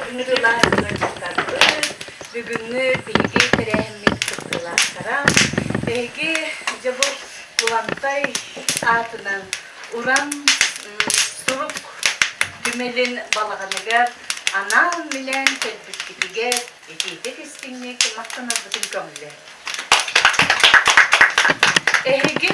ыҥырыылаах ыалдьыттарбыт, бүгүҥҥү биһиги тэрээһиммит кыттыылаахтара. Эһиги дьэ бу Кулантай аатынан Уран сурук түмэлин балаҕаныгар анаан-минээн кэлбиккитигэр итиитик истиҥник махтанарбытын көҥүллээ. Эһиги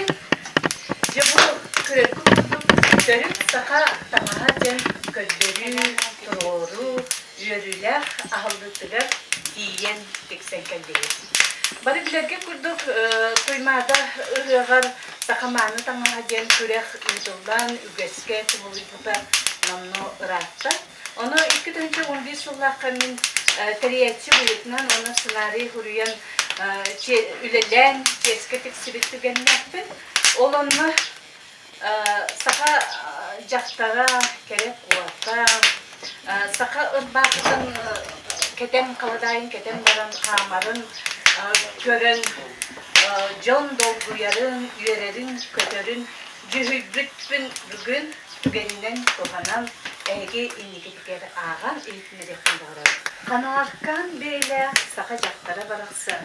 дьэ бу көрөргүт курдук төрүт саха таҥаһа диэн көрдөрүү, туруоруу үөрүүлээх аһыллыытыгар тиийэн тиксэн кэллигит. Бары билэргэ курдук Туймаада ыһыаҕар саха мааны таҥаһа диэн күрэх ыытыллан үгэскэ кубулуйбута номнуо ыраатта. Ону 2011 сыллаахха мин тэрийээччи быһыытынан уонна сценарий суруйан үлэлээн чиэскэ тиксибит түгэннээхпин. Ол онно саха дьахтара кэрэ куота, саха ырбаахытын кэтэн халадаайын кэтэн баран хаамарын көрөн дьон долгуйарын, үөрэрин-көтөрүн дьүһүйбүппүн бүгүн түгэнинэн туһанан эһиги инникитигэр ааҕан иһитиннэриэхпин баҕарабын. Ханааркаан бэйэлээх саха дьахтара барахсан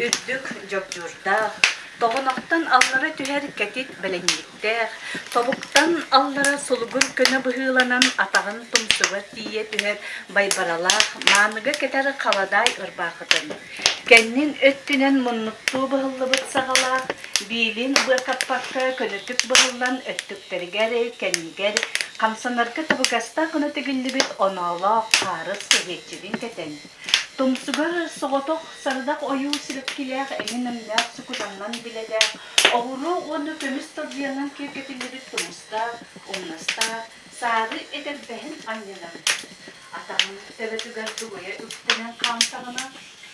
үрдүк дьогдьуурдаах, тоҕонохтон аллара түһэр кэтит бэлэнньиктээх, тобуктан аллара сулугур көнө быһыыланан атаҕын тумсугар тиийэ түһэр байбаралаах мааныга кэтэр халадаай ырбаахытын, кэннин өттүнэн муннуктуу быһыллыбыт саҕалаах, биилин быакаппакка көнөтүк быһыллан өттүктэригэр, кэннигэр хамсанарга табыгастаах гына тигиллибит оноолоох хаарыс кэһиэччигин кэтэн, тумсугар соҕотох сарыдах ойуу сибэккилээх эҥин өҥнөөх сукунаннан билэлээх, оҕуруо уонна көмүс тордуйанан киэргэтиллибит тумустаах, умнастаах, саары этэрбэһин анньынан, атаҕын төбөтүгэр дугуйа үктэнэн хаамтаҕына,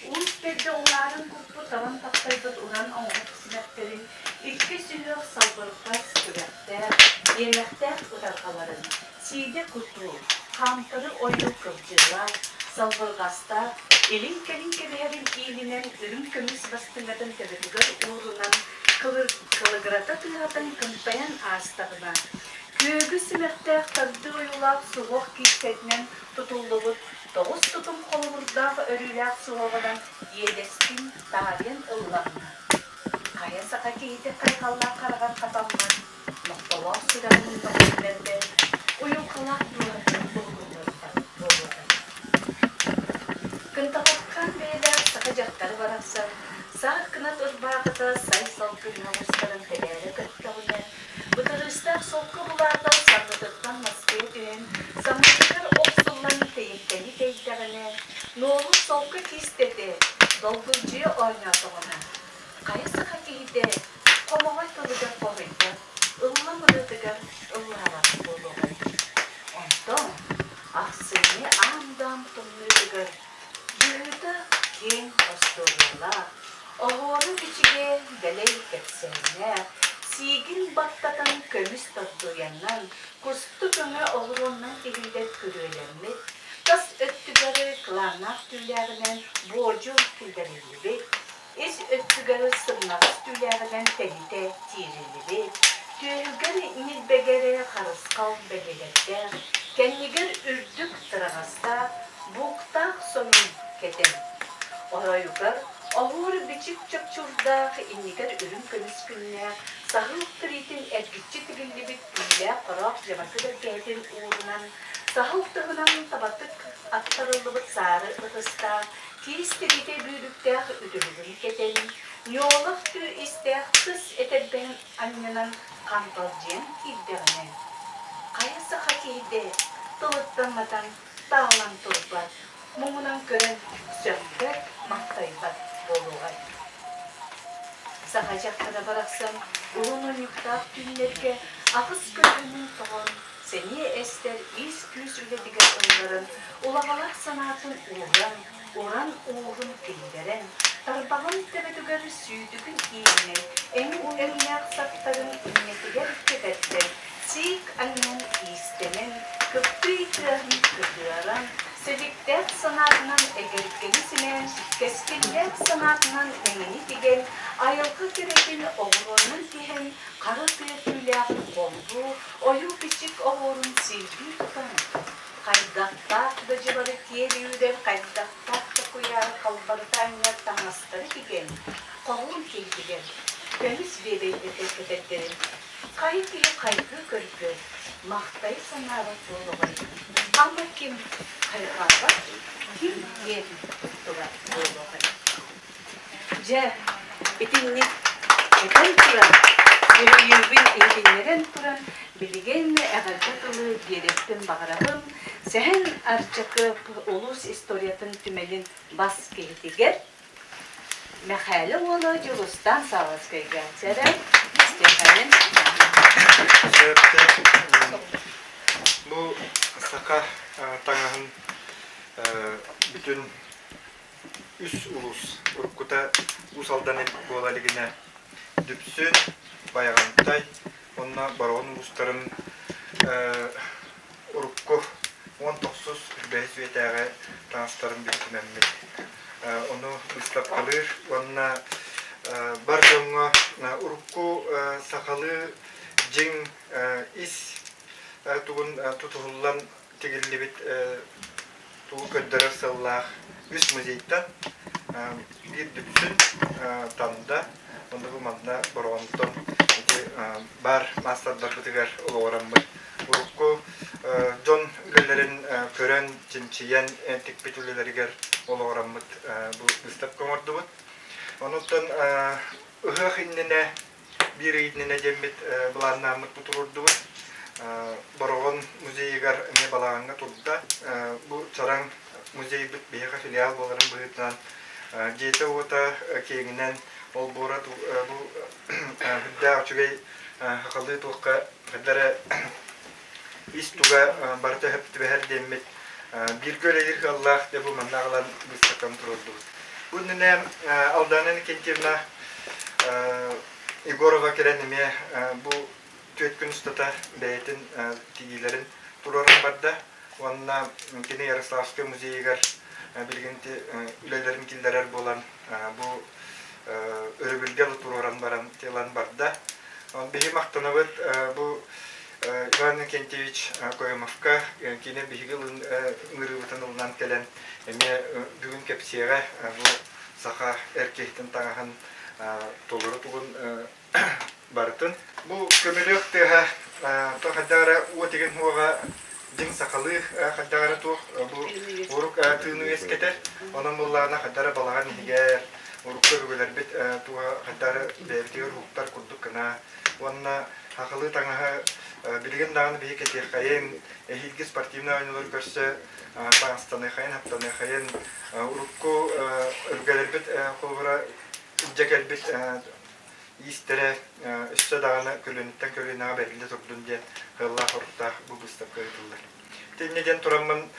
уус бэрдэ улаарын куппут табан таптайбыт уран оҥоһук симэхтэрин икки сүһүөх салбырҕас күрэхтээх, иэмэхтээх ытарҕаларын, сиидэ кутуу, хаамтары ойуу кылдьыылаах, салбырҕастаах, илин-кэлин кэбиһэрин иилинэн үрүҥ көмүс бастыҥатын төбөтүгэр уурунан кылыгырата тыаһатан кынтайан аастаҕына, күөгү симэхтээх тардыы ойуулаах суһуох киистэтинэн тутуллубут тоҕус тутум холобурдаах өрүүлээх суһуоҕунан иэдэспин таарыйан ыллаҕына, хайа саха киһитэ хайҕаллаах хараҕар хатаммат, нохтолоох сүрэҕин мөҕүллэрбэт, уйулҕалаах дууһатын уһугуннарбат буолуоҕай. Кынталаххаан бэйэлээх саха дьахтара барахсан саар кынат ырбаахыта сай салгыҥҥа оҕустаран тэлээрэ көттөҕүнэ, Бытарыыстаах солко былаата саннытыттан наскыйа түһэн, самыытыгар охсуллан тэйиктэни тэйдэҕинэ, нуолур солко киистэтэ долгулдьуйа оонньоотоҕуна, хайа саха киһитэ хомоҕой тылыгар хоһуйбат, ыллам ырыатыгар ыллаабат буолуоҕай. Онтон ахсынньы аан-даам тымныытыгар быһыыта киэҥ остуоруйалаах, Оһуору-бичигэ дэлэй кэпсээннээх, сиигин баттатан көмүс тордуйанан, кустук өҥө оҕуруоннан тиһиллэр күрүөлэммит, тас өттүгэр кылааннаах түүлээҕинэн буодьу киллэриллибит, ис өттүгэр сымнаҕас түүлээҕинэн тэнитэ тиириллибит, түөһүгэр ньилбэгэр харысхал бэлиэлэрдээх, кэннигэр үрдүк тыраҕастаах, бууктаах сонун кэтэн, оройугар Оһуор-бичик чопчуурдаах, иннигэр үрүҥ көмүс күннээх, саһыл тириитин эргиччи тигиллибит түүлээх хороох дьабакы бэргэһэтин уурунан, саһыл тыһынан табатык аттарыллыбыт саары ытыстаах, киис тириитэ бүүрүктээх үтүлүгүн кэтэн, ньуолах түү истээх тыс этэрбэһин анньынан ханталдьыйан киирдэҕинэ, хайа саха киһитэ тылыттан матан таалан турбат, муҥунан көрөн сөхпөт-махтайбат буолуоҕай. Саха дьахтара барахсан уһун унньуктаах түүннэргэ аҕыс көлөһүнүн тоҕон, сэниэ эстэр иис-күүс үлэтигэр ылларан, улаҕалаах санаатын ууран, уран ууһун киллэрэн, тарбаҕын төбөтүгэр сүүтүгүн иилинэн, эҥин өҥнөөх саптарын иннэтигэр кэтэрдэн, сиик анньан иистэнэн, кыптыый тыаһын кытыаран, сэдиктээх санаатынан эгэлгэни симээн, кэскиллээх санаатынан мэҥини тигэн, айылҕа кэрэтин оҕуруонан тиһэн, хара тыа түүлээҕин холбуу, ойуу-бичик оһуорун силбии тутан, Хайдахтаах да дьыбары киэр үүрэр, хайдахтаах да куйаары халбарыта анньар таҥастары тигэн, хоһуун киһитигэр көмүс биэбэйдэтэ кэтэрдэрин хайа киһи хайгыы көрбөт, махтайа санаабат буолуоҕай? Ама ким хайҕаабат, ким киэн туттубат буолуоҕай? Дьэ, итинник этэн туран, дьүһүйүүбүн иһитиннэрэн туран, билигин эҕэрдэ тылы биэриэхпин баҕарабын. Сэһэн Арчакыап улуус историятын түмэлин бас киһитигэр Мэхээлэ уола Дьулустаан Саввацкайга сэрэн истиэхэйин. Бу саха таҥаһын бүтүн үс улуус уруккута Уус Алдан буола илигинэ Дүпсүн, Байаҕантай уонна Бороҕон улуустарын урукку 19 бэһис үйэтээҕи таҥастарын билсимэммит. Ону быыстапкалыыр уонна бар дьоҥҥо урукку сахалыы дьиҥ ис тугун тутуһуллан тигиллибит тугу көрдөрөр сыаллаах үс музейтан биир Дүпсүн, Танда, онно бу манна Бороҕонтон ити баар маастардарбытыгар олоҕураммыт урукку дьон үлэлэрин көрөн, чинчийэн тикпит үлэлэригэр олоҕураммыт бу быыстапка оҥордубут. Онуттан ыһыах иннинэ биир ый иннинэ диэммит былааннааммыт бу туруордубут. Бороҕон музейыгар эмиэ балаҕаҥҥа турда. Бу Чараҥ музейбыт биһиэхэ филиал буоларын быһыытынан дьиэтэ-уота киэҥинэн олбуора бу үрдээх үчүгэй сахалыы туохха хайда эрэ ис туга барыта сөп түбэһэр диэммит бииргэ үлэлиир кыаллаах дьэ бу манна аҕалан быыстапканы туруордубут. Бу иннинэ Алдана Иннокентьевна Егорова кэлэн эмиэ бу түөрт күн устата бэйэтин тигиилэрин туруоран барда уонна кини Ярославскай музейыгар билигин үлэлэрин киллэрэр буолан бу өрөбүлгэ туруоран баран ылан барда. Биһи махтанабыт бу Иван Иннокентьевич Коемовка кини биһиги ыҥырыыбытын ылынан кэлэн эмиэ бүгүн кэпсиэҕэ бу саха эр киһитин таҥаһын толору тугун барытын. Бу көмүлүөк тыаһа хайдах эрэ уот игин уоҕа дьиҥ сахалыы хайдах эрэ туох бу урук тыыны үөскэтэр. Онон буллаҕына хайдах эрэ балаҕан иһигэр урукку өбүгэлэрбит туоһа хайдах эрэ бэйэбитигэр уһуктар курдук гына уонна сахалыы таҥаһы билигин даҕаны биһи кэтиэххэйин эһиилги спортивнай оонньуулары көрсө таҥастаныахайын хаптаныахайын урукку өбүгэлэрбит холобура илдьэ кэлбит иистэрэ өссө даҕаны көлүөнэттэн көлүөнэҕэ бэриллэ турдун диэн сыаллаах-соруктаах бу быыстапка ыытыллар. Итиннэ диэн тураммын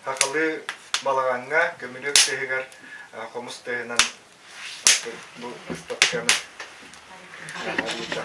сахалыы балаҕаҥҥа көмүлүөк тыаһыгар хомус тыаһынан бу быыстапканы арыйда.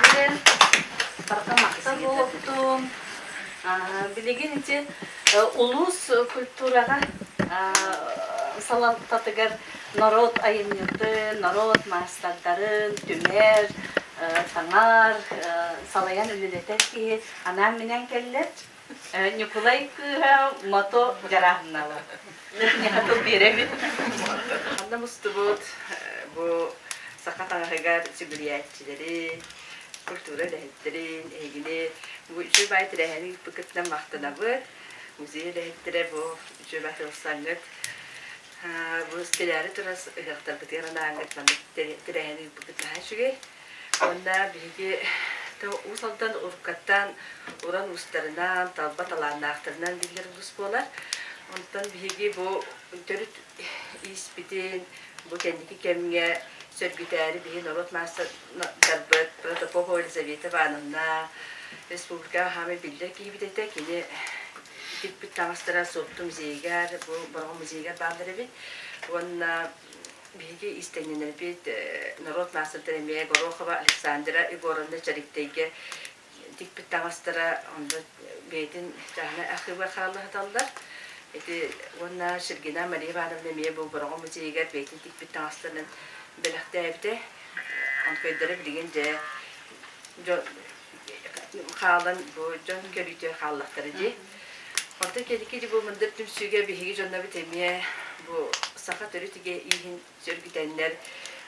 Билэн барҕа махтал буолуохтун. Билигин ити улуус культураҕа салалтатыгар норуот айымньытын, норуот маастардарын түмэр, таҥар, салайан үлэлэтэр киһи анаан-минээн кэллэ. Ньукулай кыыһа Мото Дьарааһыннала. Киниэхэ тыл биэрэбин. Ханна мустубут бу саха таҥаһыгар сүгүрүйээччилэри, культура үлэһиттэрин, эһигини бу үчүгэй баай тэрээһини ыыппыккытынан махтанабыт. Музей үлэһиттэрэ бу үчүгэй баай тылсаҥҥыт бу кэлээри турар ыһыахтарбытыгар анааҥҥыт маннык тэрээһини ыыппыккыт наһаа үчүгэй. Уонна биһиги Уус Алдан уруккаттан уран уустарынан, талба талааннаахтарынан биллэр улуус буолар. Онтон биһиги бу төрүт ииспитин бу кэнники кэмҥэ сөргүтээри биһи норуот маастардарбыт Протопопова Елизавета Ивановна республикаҕа хаамай биллэр киһибит этэ. Кини тикпит таҥастара Суотту музейыгар, бу Бороҕон музейыгар бааллар эбит. Уонна биһиги иистэнньэнэрбит норуот маастардара эмиэ Горохова Александра Егоровна Чэриктэйгэ тикпит таҥастара онно бэйэтин чааһынай архыыбар хаалла сыталлар. Ити уонна Шергина Мария Ивановна эмиэ бу Бороҕон музейыгар бэйэтин тикпит таҥастарын бэлэхтээбитэ. Онкойдоро билигин дьэ дьон хаалан бу дьон көрүүтүгэр хааллахтара дии. Онтон кэнники бу мындыр түмсүүгэ биһиги дьоннобут эмиэ бу саха төрүт ииһин сөргүтэннэр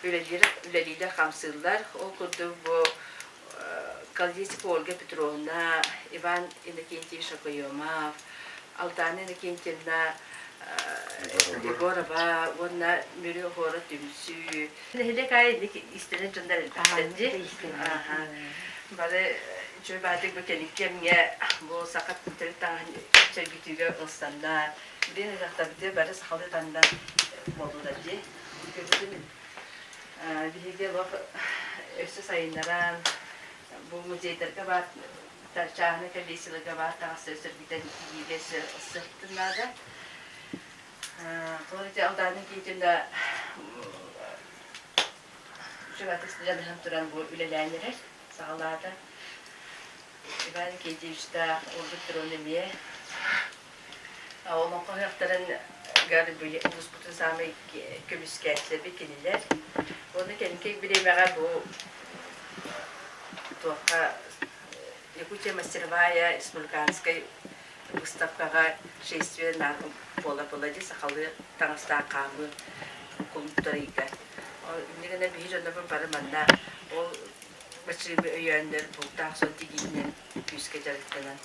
үлэлиир үлэлиилэр хамсыыллар. Ол курдук бу Колесникова Ольга Петровна, Иван Иннокентьевич Окоемов, Алтана Иннокентьевна Егорова уонна Мүрү оһуора түмсүү. Нэһилиэк аайы инник иистэнэр дьоннор элбэхтэр дии. Бары үчүгэй баатык бу кэлин кэмҥэ бу саха төрүт таҥаһын сөргүтүүгэ ылсаннар, билигин ыһыахтарбытыгар бары сахалыы таҥнан буоллулар дии. Бүгүн биһиги олох өссө сайыннаран бу музейдарга баар чааһынай коллекцияларга баар таҥастары сөргүтэн тигиигэ өссө ылсыахпытын наада. Тоҕо ити Алдаанын киһитин да үчүгэй дьаныһан туран бу үлэлээн эрэр, саҕалаата. Иван Никитичтаах Ольга Петровна эмиэ олоҥхо ыһыахтарын улууспутун саамай көмүскээччилэрбит кинилэр. Уонна кэнники бириэмэҕэ бу туохха Якутия мастеровая республиканскай выставкаҕа шествие буола буола дии сахалыы таҥастаах хаамыы култарыйга. Инньэ гынан биһи дьоннорбут бары манна ол бачыыбы өйөөннөр бултаах сон тигиитинэн күүскэ дьарыктанан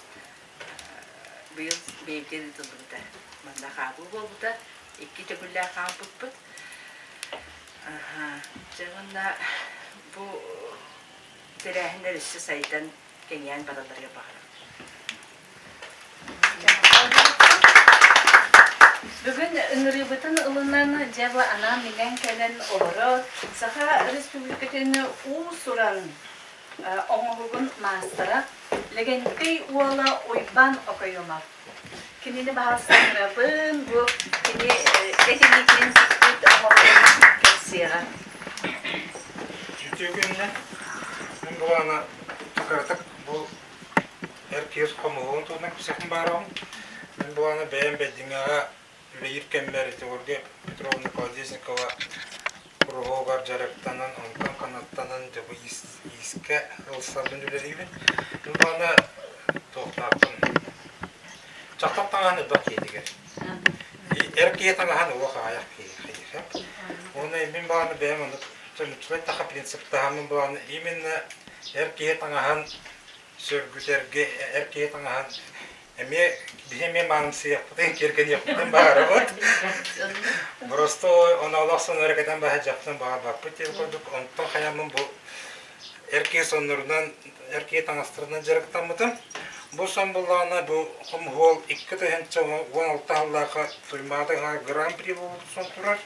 быйыл бэйэбитигэр ыытыллыбыта. Манна хаабыы буолбута. Икки төгүллээх хаампыппыт. Дьэ уонна бу тэрээһиннэр өссө сайдан, кэҥээн баралларыгар баҕарабын. Бүгүн ыҥырыыбытын ылынан дьэ бу анаан-минээн кэлэн олорор Саха Республикатын уус-уран оҥоһугун маастара Лэгэнтэй уола Уйбаан Окоемов. Кинини баһаалыстаҥырабын, бу кини этиниитин тикпит оҥоһугун кэпсиэҕэ. Үтүө күнүнэн. Мин былаана кыратык бу Эр киһи хомуһуон туһунан кэпсэхпин баарабын. Мин былаана бэйэм Бэйдиҥэҕэ үлэлиир кэммэр ити Ольга Петровна Петровна Колодезникова куруһуогар дьарыктанан, онтон канаттанан дьэ бу иискэ ылсарбын үлэлиибин. Мин туохтаахпын дьахтар таҥаһын элбэх киһитигэр. Эр киһи таҥаһын олох аҕыйах киһи. Уонна мин баҕаны бэйэм оннук таха принциптаһаммын былааны именно эр киһи таҥаһын сөргүтэргэ эр киһи таҥаһын эмиэ биһи эмиэ маанымсыйыахпытын киэргэниэхпитин баҕарабыт. Просто оноолоох соннору кэтэн баһа дьахтан баҕарбаппыт диэн курдук онтон хайаммын бу эр киһи соннорунан эр киһи таҥастарынан дьарыктаммытым. Бу сон буллаҕына бу хомуһуол 2016 сыллаахха Туймаада гран-при буолбут сон турар.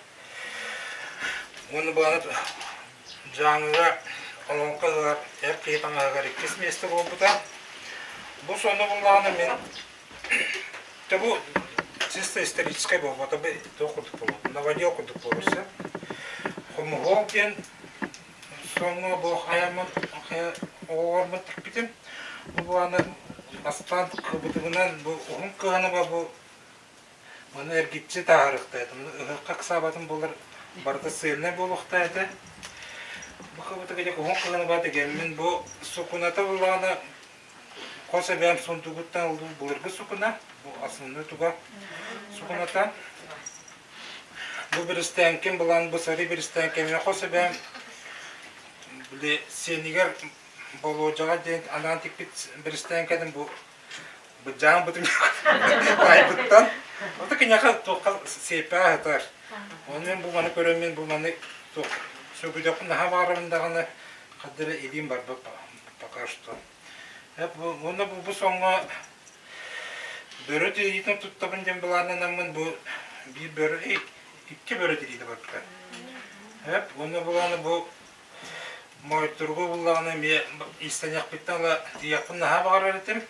Уонна былаана Дьааҥыга олоҥхо ыһыаҕар эр киһи таҥаһыгар иккис миэстэ буолбута. Бу сонно буллаҕына мин Дьэ бу чисто историческай буолбата бу туох курдук буолуо новодел курдук буолуо Хомуһуол диэн соҥҥо бу хайаммын оҕолорбун тикпитим. Бу былааны бастаан кыбытыгынан бу уһун кыһаныба бу Маны эргиччи таһаарыахтаах этэ. Ыһыахха ыксаабатым буоллар барыта сыальнай буолуохтаах этэ. Бу кыбытыга дьэ уһун кыһыны баа дэгэммин бу сукуната буллаҕына хос эбээм сундугуттан ылбыт былыргы сукуна, бу основной туга сукуната. Бу биристээҥкин булан бу сари биристээҥкэм хос эбээм били сиэнигэр Болуодьаҕа диэн анаан тикпит биристээҥкэтин бу Быдьаан бытын баайбыттан. Ото киниэхэ туохха сиэппэҕэ сытар. Ону мин бу маны көрөн мин бу маны туох сөбүлэхпин наһаа баҕарабын даҕаны ханна эрэ илиим барбат пока что. Уонна бу бу соҥҥо бөрө тириитин туттабын диэн былааннанаммын бу биир бөрө икки бөрө тириитэ барбыта. Уонна былааны бу Моойторугу буллаҕына эмиэ иистэниэхпиттэн ыла тиийиэхпин наһаа баҕарар этим.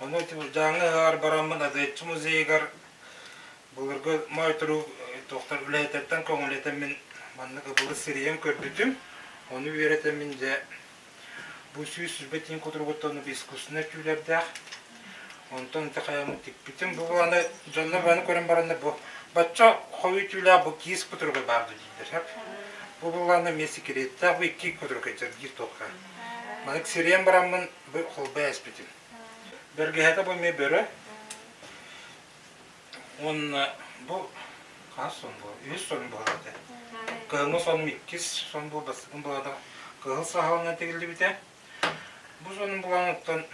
Ону ити Дьааҥы ыһыаҕар бараммын Адыаччы музейыгар былыргы моойторук туохтар үлэһиттэртэн көҥүллэтэммин маннык ыбылы сирийэн көрбүтүм. Ону үөрэтэммин дьэ бу 120 тииҥ кутуругуттан искусственнай түүлэрдээх. Онтон ити хайаммын тикпитим. Бу аны дьоннор баны көрөн бараннар бу бачча хойуу түүлээх бу киис кутуруга баар дуу дииллэр. Бу буллаана эмиэ секреттээх бу икки кутурука дьаргиир туохха. Маннык сирийэн бараммын бу холбой эспитим. Бэргэһэтэ бу эмиэ бөрө. Уонна бу хас сон бу? Үһүс сон буолар этэ. Кыһыҥҥы сонум иккис сон бу бастакын булаата кыһыл саһылынан тигиллибитэ. Бу сонум булан оттон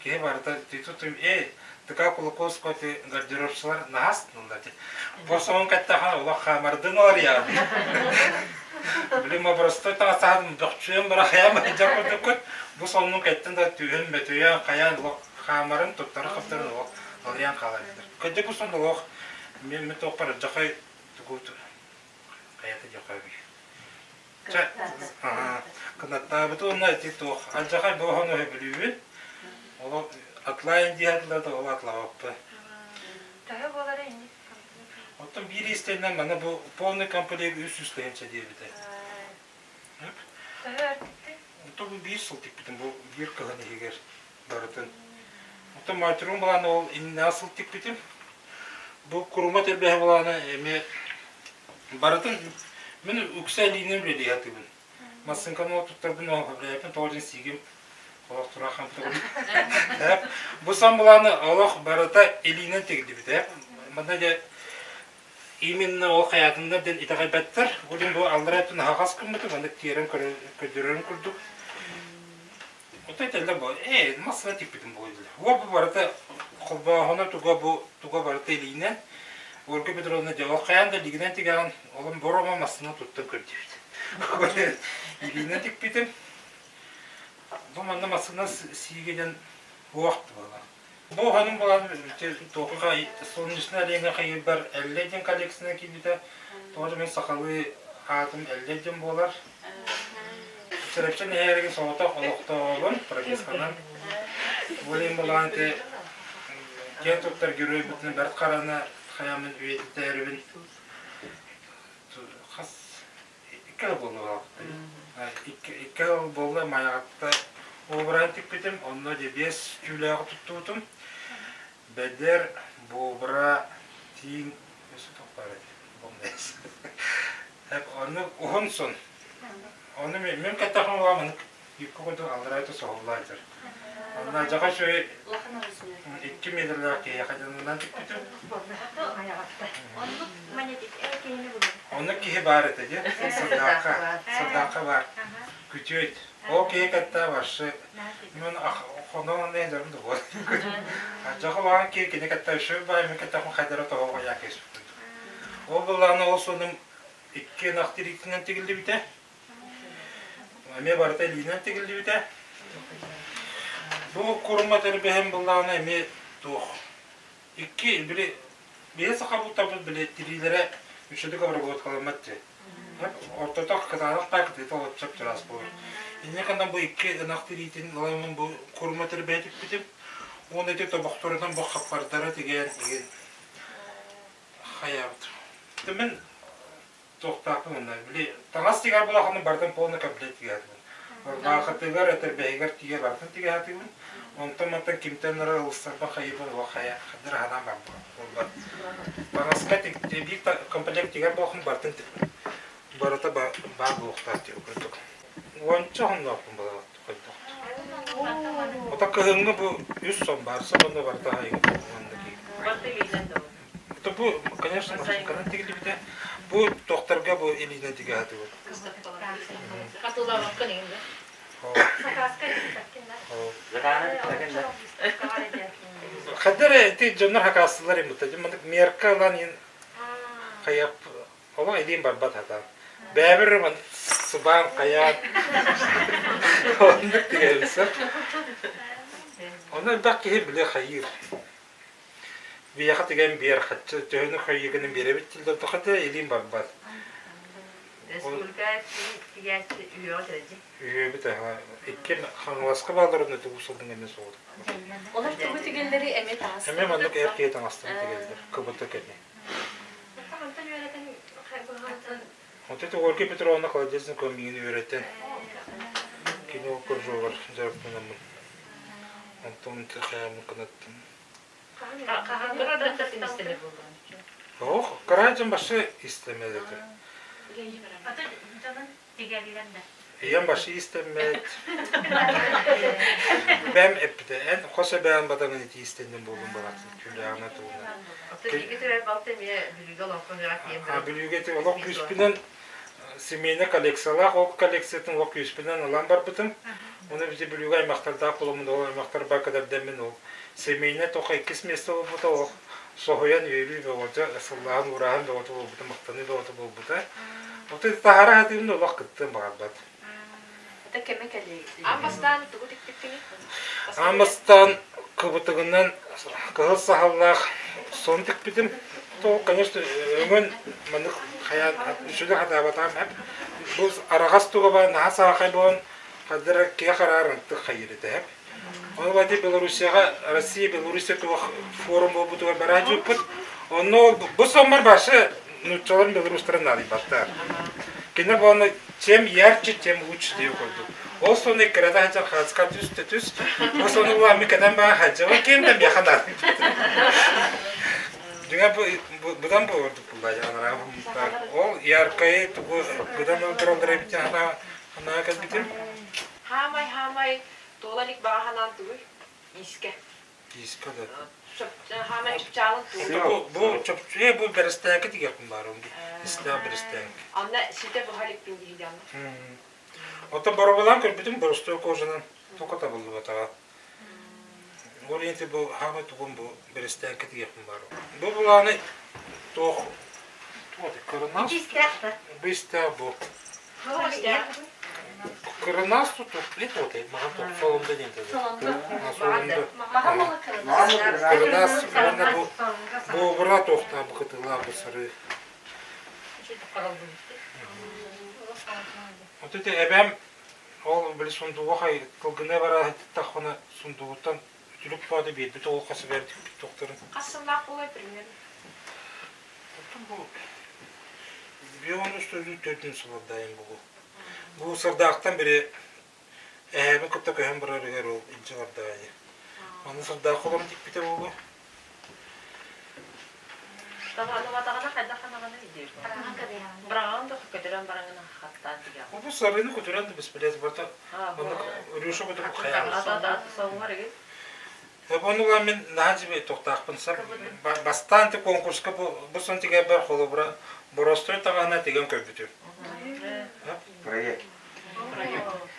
Киһи барыта тутум ээ ТК Кулаковского ти гардеробщылар наһаа астыналлар ти. Бу сонун кэттэххэ олох хаамардын олар Били простой таҥастаһатын бөхчүөн бырахайам дьэ курдуккут бу сонунун кэттин да түһүн бөтүйэн хайаан олох хаамарын туттары хаптарын олох алыйан хаалар эбиттэр. Кырдьык бу сон олох мен мен туохпар дьахай тугу хайата дьахай Чэ, кынаттаабыты уонна ити туох алдьархай буоһан өһөбүлүүбүн. Ол атлайын диэхэтилэр да ол атлаабаппын. Төһө буолара инник? Оттон биир истэннэн маны бу полный комплект 300 тыһыынча диэбитэ. Төһө өртүттүн? Оттон бу биир сыл тикпитим бу биир кыһын иһигэр барытын. Оттон матерум былааны ол иннинэ сыл тикпитим. Бу курума тэрбэһэ былаана эмиэ Барытын мин үксэ илиинэн үлэлии сатыыбын. Массыыҥканы туттарбын бэйэбин тоҕо диэн сиигим олох тура хамтабын. Бу сан былааны олох барыта илиинэн тигиллибитэ. Манна дьэ именно ол хайаатыннар диэн итэҕэйбэттэр. Ол иһин бу аллара өттүн аһаҕас гыммытым, маннык тиэрэн көрдөрөрүм курдук. Отой этэллэр бу, ээ, массыына тикпитим буолуо дииллэр. Уол бу барыта холбооһуна туга бу туга барыта илиинэн. Ольга Петровна дьэ ол хайаан да илиигинэн тигэҕин, олом боромо массыына туттан көрдүбүт. Илиинэн тикпитим. Бу манна массыына сиигэ диэн уох буолар. Бу ханын булан туохха солнечный оленьга хайыырбар Эллэй диэн коллекцияна киирбитэ. Тоҕо да мин сахалыы аатым Эллэй диэн буолар. Чурапчы нэһилиэгин соҕотох олохтооҕобун, прописканан. Ол иһин былаан ити киэн туттар геройбутун Бэрт Хараны хайаммын үйэтитээрибин хас икки сыл буолла икки сыл буолла Майаҕатта обраһын тикпитим, онно дьэ биэс түүлээҕи туттубутум. Бэдэр, буобура, тииҥ өссө туох баар этэй? Оннук уһун сон. Ону мен кэттэхим ула маннык юбка курдук аллараа өттө соһуллааччар. Онно дьаха үчүгэй 2 метрлээх киһиэхэ дьонунан тикпитим. Оннук манетик киһини булun. Оннук киһи баар этэ дии. Сырдаахха. Сырдаахха баар. Күтүөт. Ол киһи кытта вообще мен хонон нэ дьарым да буол. Дьаха баан киһи кини кытта үчүгэй баай мен кытта хайдара тоһоҕо яа кэспит. Ол былаана ол сонум икки ынах тириитинэн тигиллибитэ. Эмиэ барыта илиинэн тигиллибитэ. Бу курума тэрбэһин былаана эмиэ туох. Икки били биһи саха бултарбыт били тириилэрэ үчүгэй обработкаламмат дии. Ортото кытаанах баа кытыыта олоччоп чараас буолар. Инньэ гынан бу икки ынах тириитин ыламмын бу курума тэрбэһи тикпитим. Уонна ити тобохторунан бу хаппардара тигэн игин хайаабыт. Мин туохтаахпын онно били таҥас тигэр буолаххына барытын полный комплект тигээтибин. Ырбаахытыгар, этэрбэһигэр тиийэ барытын тигээтибин. Онтон мантан кимтэн эрэ ылыстарбын хайыыбын олох хайа хаддыр ханаан барбат. Таҥаска биир комплект тигэр буолаххын барытын барыта баар буолуохтаах диэн курдук. Уонча хонноохпун буолаҕыт хайдах. Ото кыһыҥҥы бу үс сон баар, сонно барыта хайыҥ манна киһи. Это бу, конечно, машинканан тигиллибитэ. Бу тохторго бу илиинэн тигэ сатыыбыт. Хатылаабаккын иҥин да? Хаддар ити дьоннор хакаастылар имбыта. Маннык мерка ылан иин хайап олох илиим барбат хата. Бэбир ман сыбаан хайаан оннук тигэбисэр. Онно элбэх киһи биле хайыыр. Биһиэхэ тигэн биэр, хаччы төһөнү хайыыгынан биэрэбит дииллэр да хата илиим барбат. Республика тигээччи үһүөҕэ тэрдьи. Үһүөбүт аһа. Икки Хаҥаласка бааллар онно тугу сылдың эмиэ суох. Олор тугу тигэллэри эмиэ таҥас. Эмиэ маннык эр киһи таҥастарын тигэллэр. Кыбыта кэни. Хантан үөрэтэн Онтон Ольга Петровна Колодезникова миигин үөрэтэн кини ол кружогар дьарыктанаммын. Онтон хайааммын кынаттым. Ох, кыра дьон башы истэмэт этэ. Ийэм башы истэммэт. Бэм эппитэ, эн хос эбээн батаҥын ити истэннин буолун барахсан түүлээҕинэ тугунан. Бүлүүгэ ити олох күүспүнэн семейнай коллекциялаах, ол коллекциятын олох күүспүнэн ылан барбытым. Оны бити Бүлүүгэ аймахтардаах буламмын, ол аймахтарбар кэдэрдэммин ол семейнай тоха иккис место буолбута, ол соһуйан үөрүү бөҕөтө, сыллааһын уурааһын бөҕөтө буолбута, махтаныы бөҕөтө буолбута. Оттон таһара сатыырын олох кыттыан баҕарбат. Это кэмэ кэлии. Аан бастаан тугу тикпиккиний? Аан бастаан кыбытыгынан кыһыл саһыллаах сон тикпитим. То, конечно, өҥөн маннык хайаан үчүгэй хатаабатаҕым эп. Бу араҕас туга баар наһаа саахай буолан хаддара киһи хараар ынтык хайыр этэ эп. Ону бати Белоруссияҕа Россия Белоруссия туох форум буолбутугар бараадьыппыт. Онно бу соммор башы нууччаларын белорустарын наадыйбаттар. Кинилэр буолан чем ярче, тем лучше диye курдук. Ол сону кырада хачар хаска түс да түс. Ол сону була ми кадан баа хаджаба кем да меха наадыйбат. Дьиҥэ быдан бу ордук булла анараа Ол яркайы тугу быдан ылдыраллар эбит ханаа кэлбитим. Хаамай хаамай туола илик баҕа санаан тугуй? Иискэ. Иискэ да. Хаамай чыпчаалын тугуй? Бу бу чопчуе бу бэрэстээки тигиэхпин баарым. Истээх бэрэстээки. Анна ситэ буһа иликпин дии диэн. Оттон боробулаан көрбүтүм боростуой кожанан токо табыллыбатаҕа. Ол иһин бу хаамай тугум бу бэрэстээки тигиэхпин баарым. Бу булааны туох туох кырынаас бу истээх бу Кырынаас тутук вот маҕан туох соломдо диэн соломдо. Кырынаас уонна бу буобура туохтаа бу кытылаа бу сырыы. Вот это эбэм ол били сундуга хай кылгына бара таххына сундугуттан үтүлүк баады биэрбит ол хасы бэрдик тохторун. Хас сыллаах буолай примерно? Оттон бу 1904 сыллардаайын бугу. Бу Сардаахтан бири эһээбин кытта көһөн барарыгар ол илдьэ бардаайы. Аны Сардаахха олорон тикпитэ буолуо. Табалабатаҕына хайдах ханаҕына диир. Быраҕаҕын да көтүрэн бараҥын хаттаан тигэҕин. Бу сарыыны көтүрэн да беспилез барта маннык рюша кутук хайаҕас. Соҥҥор игин. Онуга мин наһаа дьиби тохтаахпын сап бастаан ти конкурска бу бу сон тигэрбэр холобура боростой таҕаһына тигэн көрбүтүм. Проект.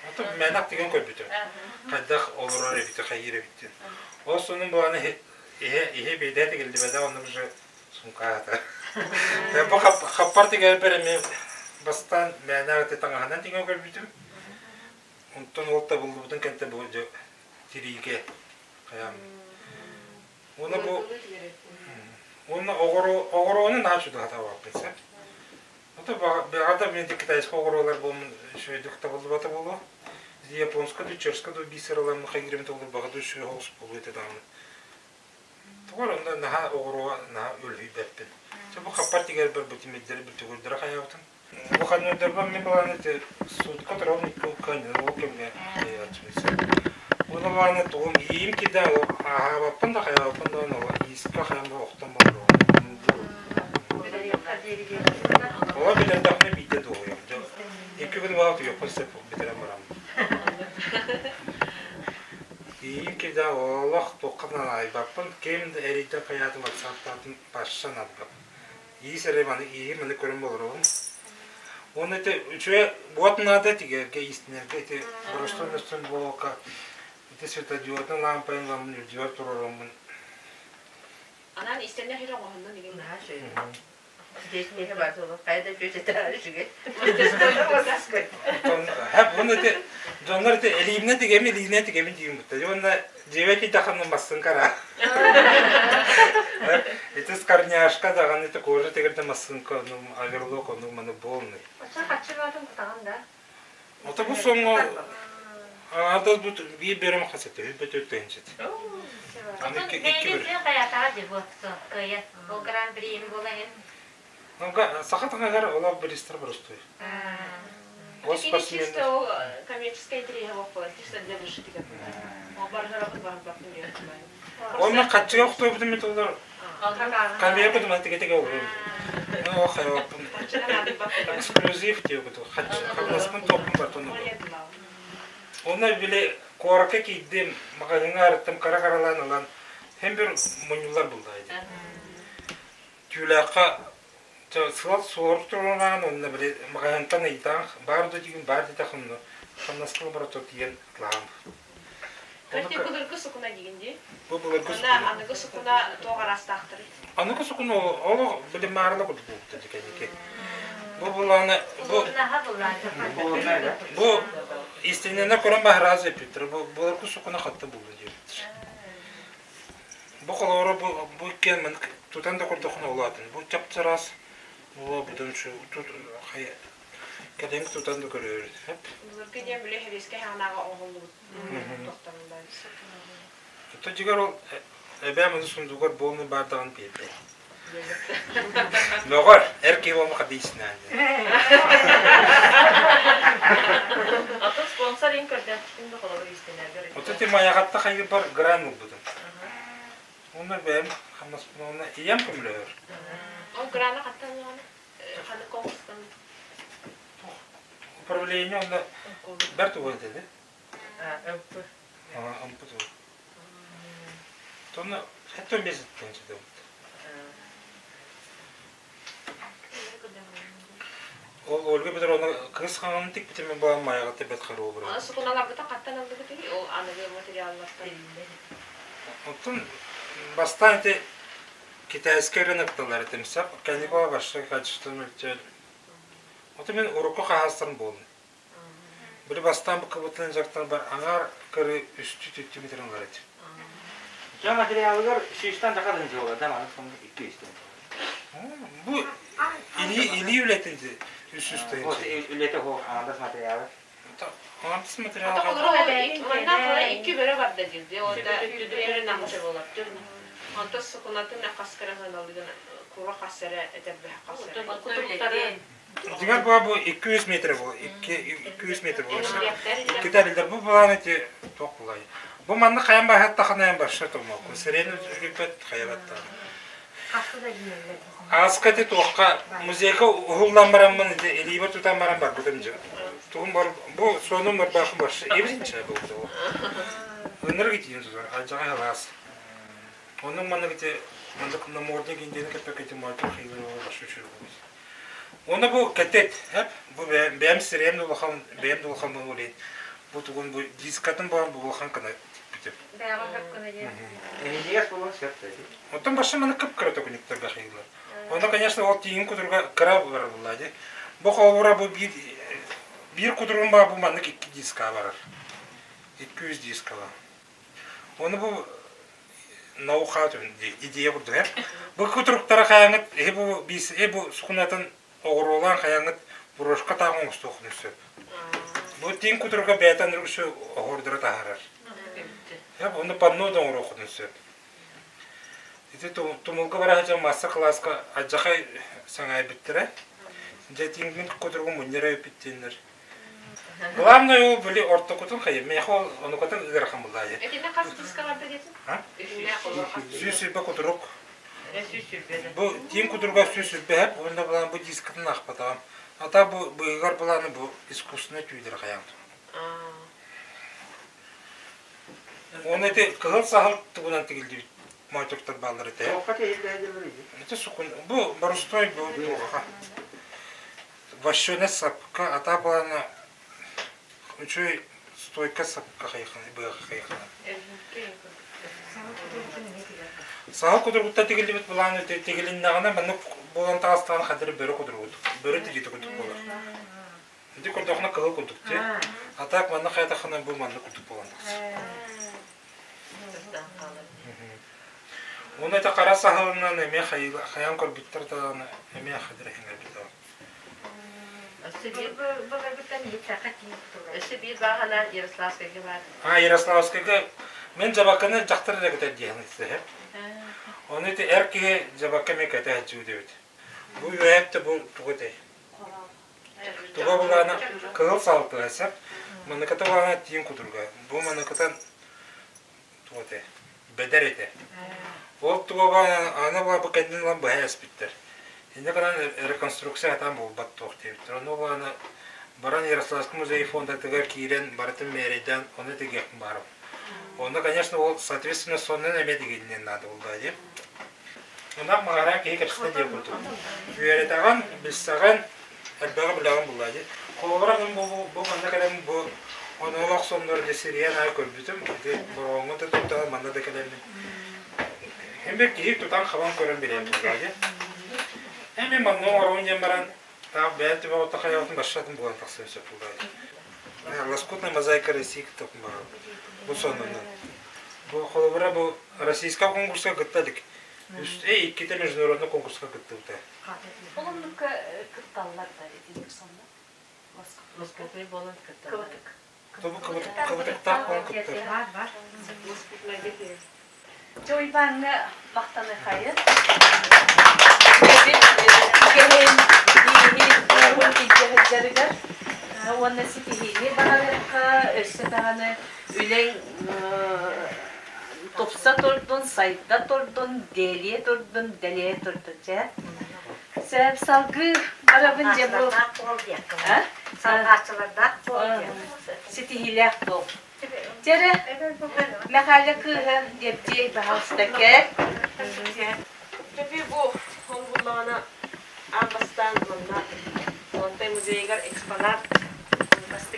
Ото мэнак тигэн көрбүтүм. Хайдах олорор эбити хайыыр эбиттин. Ол сонун буолан иһэ иһэ биэдэ тигиллибэтэ онно уже сумкаата. Бу хаппар тигэрбэр эмиэ бастаан мээнэ таҥаһынан тигэн көрбүтүм. Онтон ол табыллыбытын кэнтэ бу тириигэ хайаан. Уонна бу уонна оҕуруону наһаа чугаһатабаппын сөп. Ото баҕата мен китайскай оҕуруолар буолмун үчүгэйдик табыллыбата буолуо. Японска да чешска да бисераларым хайгырым толор баҕата үчүгэй соҕус буолуо этэ даҕаны. Тоҕо эрэ онно наһаа оҕуруо наһаа үлүһүйбэппин. Чэ бу хаппар тигэрбэр бу тимирдэри бүтүгүрдэрэ хайаабытым. Бу ханнырдарбар мен балааны ити суутка турабын икки кыанньар ол кэмҥэ хайааччыбын сөп. Уонна балааны тугум иим кида ааһаабаппын да хайаабаппын да ол иискэ хайан бу охтон боллоҕум. Оҕо бүтэрдэхпинэ биирдэ дуоһуйам. Икки күн буолан утуйуохпун сөп бүтэрэн бараммын. Иим кида олох туохха да наадыйбаппын. Ким да эрийдэ хайаатын ватсаптаатын пашша наадыйбаппын. Иис эрэ маны ииһи маны көрөн олоробун. Уонна ити үчүгэй уот наада тигэргэ, иистэнэргэ ити боростуой мөстөн буолуокка ити светодиодный лампайын ламмын үрдүбэр туруораммын. Анаан истэннэр хир оҥоһуннун игин. Наһаа үчүгэй. Здесь миэхэ баар суола хайа да үчүгэй үчүгэй. Хэп уонна ити дьоннор ити элиимнэ тигэмин илиинэ тигэмин диин бутта. Уонна дьиэбэ кийдэххинэ массыын кара. Ити скорняшка даҕаны ити кожа тигэрдэ массыынка ону оверлок ону маны полный. Оччо хаччы баатын кутаҕын да? Ото бу соҥҥо аҥаардас бу биир бөрөм хас этэ үбөтө тыһынчыт. Аны икки икки бөрө. Ол гран-при буолайын. Саха таҥаһыгар олох биристэр боростуой. Кини чисто ол коммерческай интэриэһэ буолла, чисто для вышитыга. Ол барыһырабын барбаппын диэн. Онно хаччыга охтуобутум мит олор камера кутума тигэ-тигэ олорор. Оо хайабаппын. Эксклюзив диэбит. Хамнаспын топпун бартон Онно били куоракка киирдим, маҕаһыыҥҥа арыттым, кара-каралаан ылан, һин бир мунньуллар булла ити. Түүлээххэ сылал суор турунаан онно били маҕаһыынтан ыйытаан баар да дигин баар диэтэх онно хамнаска барато тиийэн атлаһам. Кстати, былыргы сукуна дигин дии. Бу былыргы Онно сукуна. аныгы сукуна туох араастаахтарый? Аныгы сукуна олох били маарыла курдук буолбута дикэники. Бу булааны бу бу истиннэнэ көрөн баһараас эппиттэр. Бу былыргы сукуна хатта булду диэбиттэр. Бу холоро бу бу иккиэн маннык тутан да көрдөххүнэ улаатын. Бу чап-чараас була бутун тут хайа кэлэн тутан да көрөөрү. Былыргы диэн били хэбиэскэ хаанааҕа оҥоһуллубут тохтомуллар. То дьигэр ол эбээм аны сундугар буолны баардаҕын биэрбэт. Мөҕөр, эр киһи буолма хадыйсынаан. Атын спонсор ин көрдөөхтүн да холобур истинэргэр. Ото ти майаҕатта хайыпар гран ылбытым. Онно бэйэм хамнаспын онно ийэм көмөлөһөр. Ол граны хаттан ылаҕын? Ханнык конкурстан? Управление онно бэрт угу этэ МП. МП Тонна хэтто месяц тэнчэдэ. Ол Ольга Петровна кыыс хаҥын тикпитин мен баҕам майаҕа бэт харуу бара. Сукуналарбыта хаттан ыллыгытый? Ол аныгы материаллартан. Оттон бастаан ити китайскай рынокталар этим сап каникула вообще качество мөлтөөл. Ото мен урукку хаһаастарым буолун. Били бастаан бу кыбытын дьахтар бар аҥаар кыры үстүү түттү метрин ылар этим. Дьэ материалыгар сүүстэн таха тыһыынча да маны сонно икки үстэн. Бу илии илии үлэтин үс үстэн. Үлэтэ хоох аҥардас материалы. Аҥардас материал. Манна икки бөрө барда диир. Онда өрүнамча болар. Онто сукунатын хас кыра ханалыгын кура хас эрэ этэрбэһэ хас эрэ. Дьиҥэр бу бу 200 метр бу 200 метр буолар. Иккитэ билдер бу былаан ити туох булай. Бу манна хайан баһаттахына эн барша томоку. Сирен үлүппэт хайабаттаҕын. Ааска ити туохха музейга уһуллан бараммын ити илиибэр тутан баран барбытым дьэ. Тугум бар бу сонум барбаахым баршы ибинчэ буолбута. Ынырык итиин тутар алдьаҕай халаас. Оннук маннык ити маннык намордник индиэни кэппэккэ ити муайтар хиилэр баршы үчүгэй буолбут. Уонна бу кэтит, эп, бу бэйэм сирэйим да улахан, бэйэм да улахан буолуо бу тугун бу дискатын буолан бу улахан гына тикпитим. Бэйэҕин хөп гына диэн. Эһиниэс буолуон сөп да Оттон башы маны кып-кыра төкүнүктэргэ хайыылар. Онно, конечно, ол тииҥин кутурга кыра барар буолла дии. Бу холобура бу биир биир кутуругум баа бу маннык икки диска барар. 200 дискала. Ону бу ноу-хау идея курдук ээ. Бу кутуруктара хайаҥыт эһи бу биис э бу сукунатын оҕуруолаан хайаҥыт брошка таах оҥостуоххун сөп. Бу тииҥ кутуруга бэйэтэ үксү оһуордары таһаарар. Ону панно да оҥоруоххутун сөп. Ити тумулга бара сылдьан маастар-кылааска алдьархай саҥайбыттара. Дьэ тииҥмин кутуругун мунньара эбиппит диэннэр. Главное ол били ортокутун хайа миэхэ ол онукатын ыарахан буллаайы. Итиннэ хас диска барда диэтин? 120 кутурук. Бу тииҥ кутуруга 120 хэп уонна былаан бу дискатын аахпатаҕым. Ата бу быыһыгар былааны бу искусственный түүдэр хайаан. Уонна ити кыһыл саһыл тугунан тигиллибит мойтуктар бааллар этэ. Ити сукун бу борустой бу туоха. Вощеная сапка, ата былаана үчүгэй стойка сапка хайхана, быаха хайхана. Саһыл кутуругуттан тигиллибит былаан тигилиннэҕинэ маннык буолан таҕыстаҕына хадыры бөрө кутуругут, бөрө тигиитэ курдук буолар. Ити көрдөххүнэ кыһыл курдук дии. А так манна хайатаххына бу маннык курдук буолан тахсар. Уонна ити хара саһылынан эмиэ хайаан көрбүттэр даҕаны эмиэ хадыр иһиҥэрбит Өссө биир бааһына Ярославскайга баар. А, Ярославскайга мен дьабакканы дьахтар эрэ кэтэр диэн истэһэ. Ону ити эр киһи дьабакка эмиэ кэтэһэччи диэбит. Бу үөһэттэ бу тугу этэй? Туга булаана кыһыл саалтыга сөп. Маныката булаана тииҥ кутурга. Бу маныкатан туга этэ? Бэдэр этэ. Ол туга баана аны бу кэннин ылан быһа эспиттэр. Инньэ гынан реконструкция сатаан буолбат туох диэбиттэр. Ону булаана баран Ярославский музей фондатыгар киирэн барытын мээрэйдээн ону тигиэхпин баарым. Онно, конечно, ол соответственно сонун эмиэ тигинниэн наада буолла дии. Ынах маҕараан киһи кэпсэтэ диэн курдук. Үөрэтэҕин, билсэҕин, элбэҕи билэҕин буллаа дии. Холобура мин бу, бу манна кэлэн бу оноолоох соннор дьэ сирийэн аайы көрбүтүм. Ити бороҕоҥҥо да туттаҕын, манна да кэлэммин. Һин бир киһи тутан-хабан көрөн билэн буллаа дии. Эн мин манна оҥоробун диэн баран, таах бэйэм түбэх отто хайаҕытын башшатын буолан тахсыан сөп буллаа дии. Лоскутная мозаика России кытта бу сонунан. Бу холобура бу российскай конкурска кытта илик. Үс, эй, иккитэ международный конкурска кыттыбыта. Ол оннукка кытталлар да итинник сонно. Лоскутный буолан кытталлар. Тобу кыбытыктаах буолан кыттар. Бар, бар. Дьэ Уйбааҥҥа махтаныхайын. Үгэһин, ииһин, ууһун илдьэ сылдьарыгар уонна ситиһиини баҕарыахха, өссө даҕаны үлэҥ тупса турдун, сайда турдун, диэлийэ турдун, дэлэйэ турдун чэ. Сөп салгыы барабын дьэ бу. Салҕааччылардаах буол Ситиһиилээх буол. Дьэ эрэ, Мэхээлэ кыыһа Дьэбдьиэй баһаалыста кэл. Төбү бу ол буллаҕына аан бастаан манна Лантай музейыгар экспонат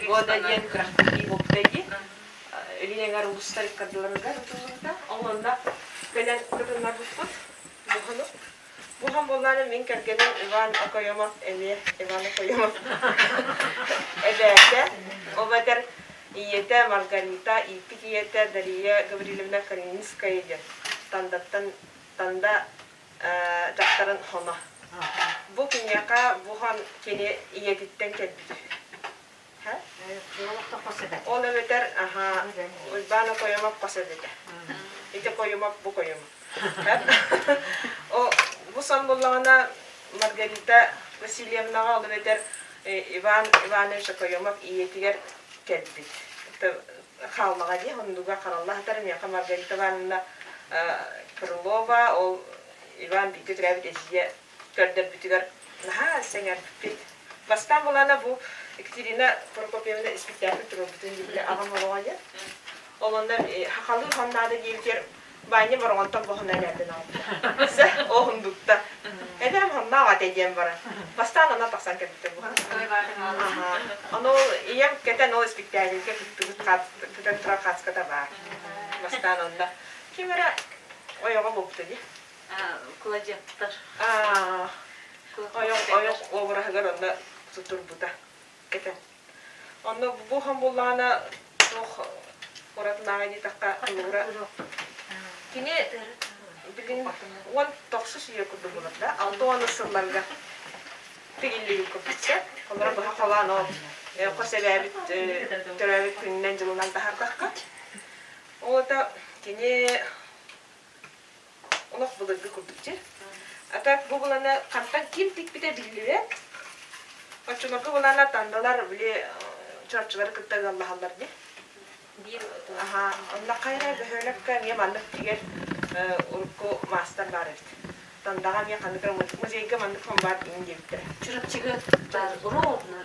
года диэн күрэхтэһии буолбута дии. Илин эҥэр улуустар ыккардыларыгар ытыллыбыта. Ол онно кэлэн кытыннарбыппыт. Буһаны Буһан буоллаҕына мин кэргэним Иван Окоемов эмиэ Иван Окоемов эбээтэ, ол эбэтэр ийэтэ Маргарита, ииппит ийэтэ Дария Гаврильевна Калининская диэн Тандаттан Танда дьахтарын хоно. Бу киниэхэ буһан кини ийэтиттэн кэлбит үһү. Ол эбэтэр аһаа Уйбаан Окоемов хос эбэтэ. Ити Окоемов бу Окоемов. О бу сон буллаҕына Маргарита Васильевнаҕа ол эбэтэр Иван Иванович Окоемов ийэтигэр кэлбит. Хааллаҕа дии, оннуга харалла сытар миэхэ Маргарита Ивановна Крылова ол Иван бииргэ төрөөбүт эдьиийэ көрдөрбүтүгэр наһаа сэҥээрбиппит. Бастаан булаана бу Екатерина Прокопьевна испиктээкил туруорбутун диэбитэ аҕам олоҕо диэн. Ол онно хахалыы хоннаада диэбитигэр Баанньа бороҕонтон боһуна элээрдэн аҕалбыта. Ол хундукта. Эбээм хонноох ате диэн баран. Бастаан онно тахсан кэлбитэ бу. Ону ийэм кэтэн ол испиктээкилгэ кыттыбыт кытан турар хааската баар. Бастаан онно. Ким эрэ ойоҕо буолбута дии. Куладьыаттар. Ойох ойох обраһыгар онно сутурбута кэтэн. Онно бу хон буллаҕына туох уратылааҕа диэтэххэ холобура кини билин 19 үйэ курдук буолар да 60 сылларга тигиллибит курдук Олору быһа холоон ол хос эбээбит төрөөбүт күнүнэн дьылынан таһаардахха ол это кини олох былыргы курдук дьэ. А так бу буланы хантан ким тикпитэ биллибэт. Оччолорго булана тандалар били чорчулары кытта ыаллаһаллар дии. Биир Аха, онно хайра бөһүөлэккэ эмиэ маннык тигэр урукку маастар баар эбит. Тандаҕа эмиэ ханнык эрэ музейга маннык хон баар иҥин диэбиттэрэ. Чурапчыга баар ровно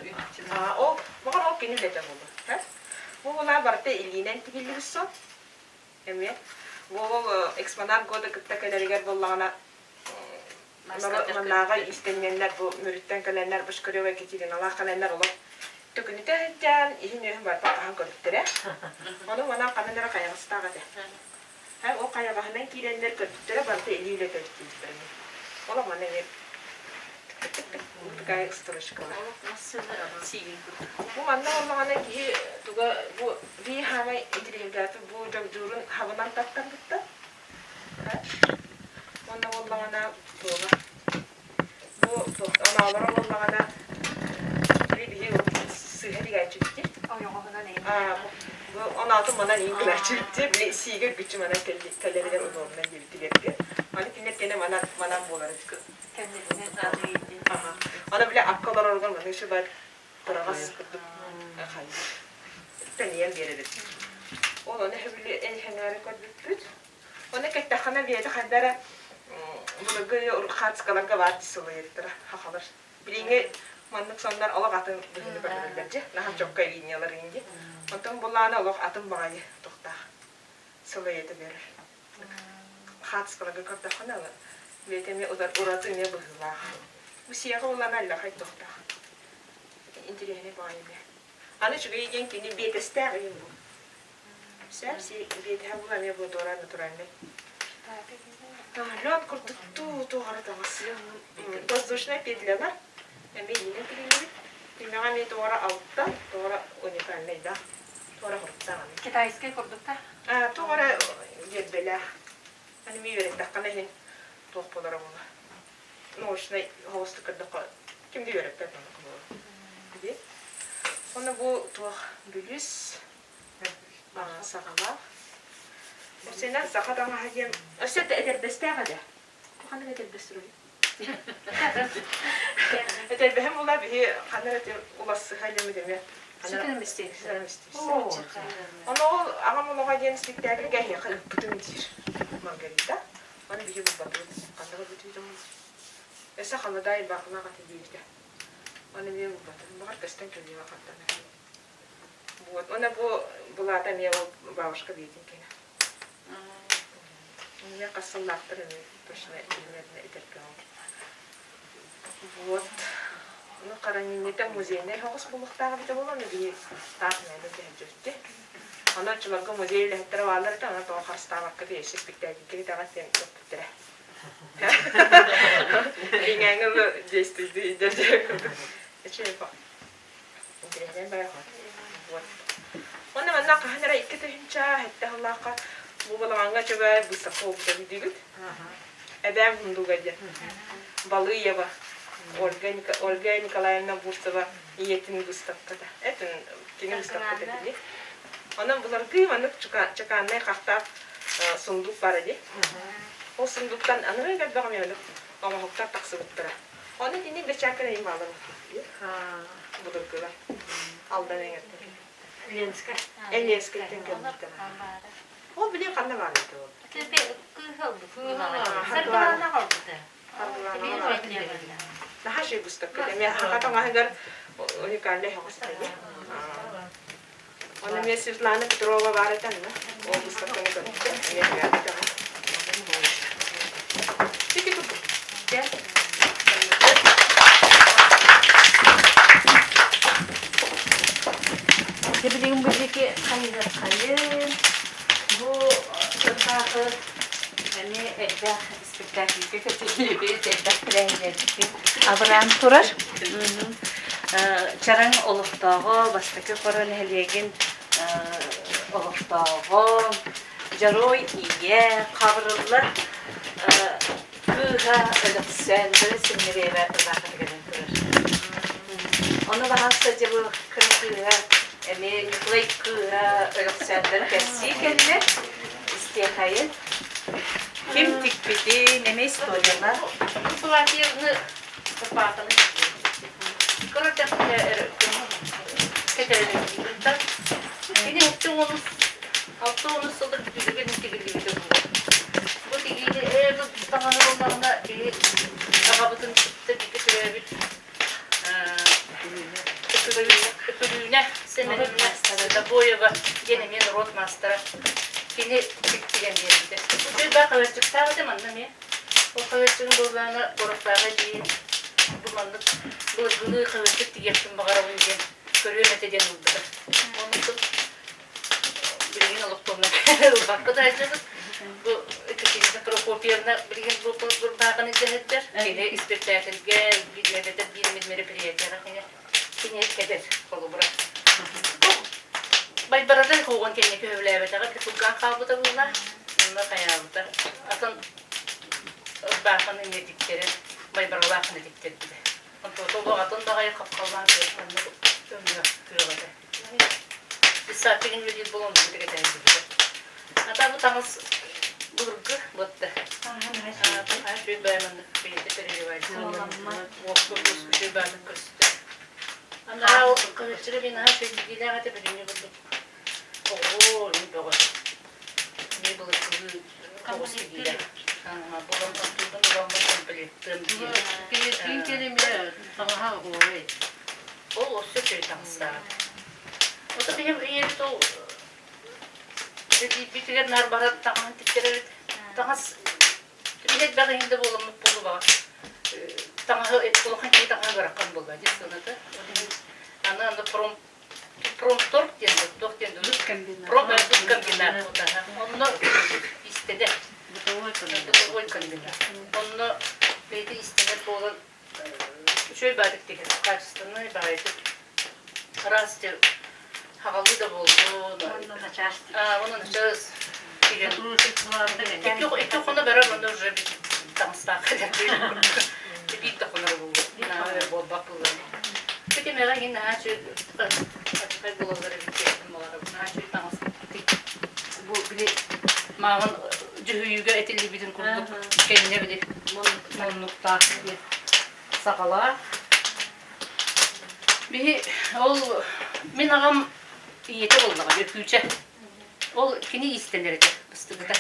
Аа, ол баҕар ол кини үлэтэ буолуо. Бу була барыта илиинэн тигиллибит сон. Эмиэ. Бу ол экспонат года кытта кэлэригэр буоллаҕына маннааҕы иистэнньэннэр бу Мүрүттэн кэлэннэр Бочкарева Екатериналаах кэлэннэр олох төкүнүтэ сылдьан иһин-үөһүн барыта хаһан көрбүттэрэ. Ону манан ханан эрэ хайаҕастаах этэ. Ол хайаҕаһынан киирэннэр көрбүттэрэ барыта илии үлэтэ эбит диэбиттэрэ эмиэ. Олох манна эмиэ такая строчкалар. Бу манна буоллаҕына киһи туга бу биир хаамай интириэһиргээти бу дьогдьуурун хабынан таттарбыттар. Уонна буоллаҕына туоҕа бу оноолоро буоллаҕына били биһи сыыһа тигээччибит дии. Ойоҕоһунан Бу оноотун манан иин гынааччыбыт дии. Били сиигэ үргүччү манан кэллэригэр удобно диэбитигэргэ. Аны кинилэр кэнэ манан манан буолар эбит. Кэннилэринэн аҕыйдын. Аны били акка олороргор маннык шыбар кыраҕас курдук хайдах тэнийэн биэрэбит. Ол ону били эйхэнээри көрбүппүт. Оны кэттэххинэ биэти хайда эрэ былыргы хаацкаларга баар сылыйыттара хахалар. Билиҥҥи маннык соннор олох атын быһыыны көрдөрөллөр дьэ. Наһаа чоккай линиялар инди. Онтон булаана олох атын баҕайы тохтаах сылыйыта биэрэр. Хаацкаларга көрдөххүнэ бэйэтэ эмиэ ураты эмиэ быһыылаах. Бу сиэҕэ улаана аллахай тохтаах. Интириэһинэй баҕайы эмиэ. Аны үчүгэй диэн кини биэтэстээх иһин бу. Сөп, биэтэһэ була эмиэ бу туора натуральный. Лед курдук туу туохара таҥас. Воздушная петлялар эмиэ иинэн тигиллибит. Тимэҕэ эмиэ туора алта, туора уникальный да. Туора хуруктаах эмиэ. Китайскай курдук да? Туох эрэ дьиэрбэлээх. Аны эмиэ үөрэттэххинэ иһин туох буолара буолла. Научнай оҕустук көрдөххө ким да үөрэппэт оннук буолар. Дии. Уонна бу туох бүлүүс саҕалаах. Өссөнөн саха таҥаһа диэн өссө этэрбэстээх этэ. Ханнык этэрбэс туруй? Этэрбэһим була биһи ханна эрэ улассыһа илэмит эмиэ. Ону ол аҕам олоҕо диэн спектакльга эһиэхэ ыппытым диир Маргарита. Аны биһи булбатыбыт. Ханна көрбүтүбүт ол? Өссө халадаай баахылаах этэ диэбитэ. Аны эмиэ булбатым. Баҕар көстөн кэлиэҕэ хантан эрэ. Вот. Уонна бу былаата эмиэ ол бабушка биэтин кэнэ. Эмиэ хас сыллаахтар эмиэ точно примерно этэргэ ол. Вот. Ну, харанинньитэ музейнай соҕус буолуохтаах эбитэ буолуо, аны биһи таах мээнэ түһэрдибит дии. Аны оччолорго музей үлэһиттэрэ бааллар этэ, аны тоҕо харыстаабакка тиэйси спектакльгэ итэҕэс диэн көппүттэрэ. Иҥээҥи действуйдуу идэрдэрэ курдук. Эчи Интириэһинэй баайаҕа. Вот. Уонна манна хаһан эрэ 2007 сыллаахха бу балаҕаҥҥа чөбөй выставка буолбута диибит. Эбээм Хундуга диэн. Балыева Ольга, Ольга Николаевна Бурцева ийэтин выставката. Этин кини выставката били. Онон былыргы маннык чакааннай хахтаах сундук бара дии. Ол сундуктан аныгы элбэҕим өлүк оҥоһуктар тахсыбыттара. Ону итинник бэчээккэ эйим баалар Будургулар. Алдан эҥэртэн. Ленскэй. Ленскэйтэн кэлбиттэр. Ол билин ханна баар эбитэ ол? Саргылаана хаалбыта. Наһаа үчүгэй быыстапка. Эмиэ саха таҥаһыгар уникальнай оҕустар. Онно эмиэ Светлана Петрова баар этэ онно. Ол быыстапканы көрбүтэ. Эмиэ бэйэбит Ити курдук. Билигин бу диэки хайыһар Бу ырбаахы эмиэ элбэх спектакльга кэтиллибит, элбэх тэрээһиннэрбитин абыраан турар. Чараҥ олохтооҕо, бастакы хоро нэһилиэгин олохтооҕо, Дьоруой ийэ Хабырылла кыыһа Өлөксөөндөрө Симмириэбэ ырбаахыта кэлэн турар. Ону баһаалыста дьэ бу кыра кыыһа эмиэ Ньукулай кыыһа Өлөксөөндөрө кэпсии кэллэ. Истиэхэйин. Ким тикпитин, эмиэ историяла. Платьевны ырбаахыны кыра эрдэхпинэ кэтэрин Кини 60 сылдыр бүтүгүн тигиллибитэ буолуо. Бу тигиини ээ бу таҥаһы ыллаҕына биһи аҕабытын кытта бииргэ төрөөбүт Өкүлүүнэ Сэмэновна Добоева диэн эмиэ норуот маастара кини тигэн биэрбитэ. Үчүгэй баа хаһыаччыктаах этэ манна эмиэ. Ол хаһыаччыгын буоллаҕына куораттааҕы эдьиийим бу маннык былыргылыы хаһыаччык тигиэхпин баҕарабын диэн көрүөм этэ диэн ылбыта. Оннук билигин олохтонно ылбакка да сылдьабыт. Бу Екатерина Прокопьевна билигин бу курбаахыны дьэһэттэр. Кини испэктээкилгэ эбэтэр биир эмит мероприятияҕа кини кини кэтэр холобура. Байбаратын куугун кэнники көһүлээбэтэҕэ кутургаан хаалбыта буолла. Онно хайаабыта. Атын ырбаахыны эмиэ тиктэрэн байбаралаахыны тиктэрбитэ. Онтон атын баҕайы хапхаллаан маннык өҥнөөх күөх этэ. Писатель инвалид буолан бу кэтэһэрбит. Ата бу таҥас былыргы буотта. Үчүгэй баайманнык бэйэтэ переливается. Уокка үчүгэй баайдык көстөр. Анараа ол кыһыччыга мен аһа үчүгэй этэ билиҥҥи курдук. Оҕо ини бөҕө. Эмиэ былыргылыы тоҕус тигиилээх. Булан онтуйбун уламмын комплектыам диэн. Киин кэлимэ таҥаһа оһуобай. Ол өссө үчүгэй таҥастаах. Ото биһим ийэбит ол тиийбитигэр наар баран таҥаһын тиктэрэр таҥас билет бэҕэһин да буоламмыт буолубаҕа таҥаһы улахан киһи таҥаһы ыарахан буолла дии сыаната. Аны аны пром промторг диэн туох диэн промторг комбинат онно истэнэр бытовой комбинат онно бэйэтэ истэнэр буолан Үчүгэй баатык тигэр, качественнай баҕайытык. Араас дьэ хаҕалыы да буоллун. Онно начаас Аа, онно начаас тигэн. Икки хоно барар, онно уже таҥастаах биир да хонор буолуо. Наһаа буолбат буолуо. Ити мэҕэ иһин наһаа үчүгэй буолаллар эбит диэхпин баҕарабын. Наһаа үчүгэй таҥас бу били мааҕын дьүһүйүүгэ этиллибитин курдук кэннэ били муннуктаах диэн саҕалаах. Биһи ол мин аҕам ийэтэ буоллаҕа Өкүүчэ. Ол кини иистэнэр этэ быстыбыта.